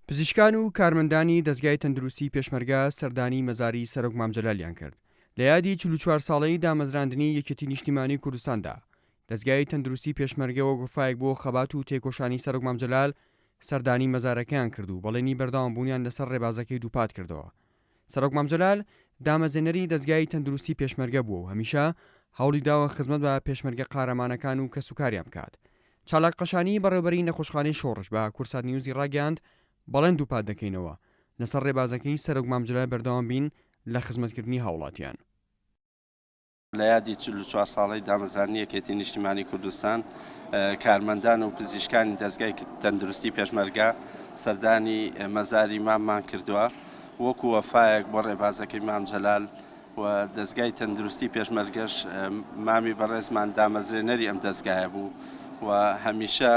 پزیشکان و کارمەندانی دەزگای تەندروستی پێشمەرگە سەردانی مەزاری سەرۆک مام جەلالیان کرد لە یادی 44 ساڵەی دامەزراندنی یەکێتی نیشتیمانی کوردستاندا دەزگای تەندروستی پێشمەرگە وەک وەفایەک بۆ خەبات و تێکۆشانی سەرۆک مام جەلال سەردانی مەزارەکەیان کرد و بەڵێنی بەردەوامبوونیان لەسەر ڕێبازەکەی دووپات کردەوە. سەرۆک مام جەلال دامەزێنەری دەزگای تەندروستی پێشمەرگە بووە و هەمیشە هەوڵی داوە خزمەت بە پێشمەرگە قارەمانەکان و کەسوکاریان بکات. چالاک قەشانی بەڕێوەبەری نەخۆشخانەی شۆڕش بە کوردسات نیوزی ڕاگەیاند، بەڵێن دووپات دەکەینەوە لەسەر ڕێبازەکەی سەرۆک مام جەلال بەردەوام بین لە خزمەتکردنی هاوڵاتیان. لە یادی 44 ساڵەی دامەزراندنی یەکێتی نیشتیمانی کوردستان کارمەندان و پزیشکانی دەزگای تەندروستی پێشمەرگە سەردانی مەزاری ماممان کردووە وەکو وەفایەک بۆ ڕێبازەکەی مام جەلال و دەزگای تەندروستی پێشمەرگەش مامی بەڕێزمان دامەزرێنەری ئەم دەزگایە بوو و هەمیشە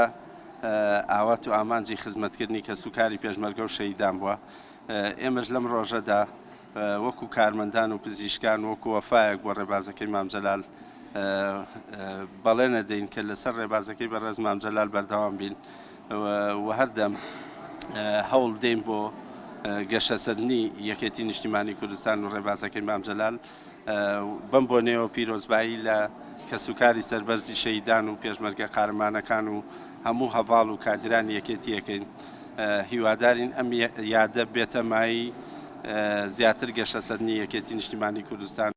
ئاوات و ئامانجی خزمەتکردنی کەسوکاری پێشمەرگە و شەهیدان بووە ئێمەش لەم ڕۆژەدا وەکو کارمەندان و پزیشکان وەکو وەفایەک بۆ ڕێبازەکەی مام جەلال بەڵێن ئەدەین کە لەسەر ڕێبازەکەی بەڕێز مام جەلال بەردەوام بین و هەردەم هەوڵ بدەین بۆ گەشەسەندنی یەکێتی نیشتیمانی کوردستان و ڕێبازەکەی مام جەلال بەم بۆنەیەوە پیرۆزبایی لە کەسوکاری سەربەرزی شەهیدان و پێشمەرگە قارەمانەکان و هەموو هەڤاڵ و کادرانی یەکێتی ئەکەین. هیوادارین ئەم یادە بێتە مایەی زیاتر گەشەسەندنی یەکێتی نیشتیمانی کوردستان.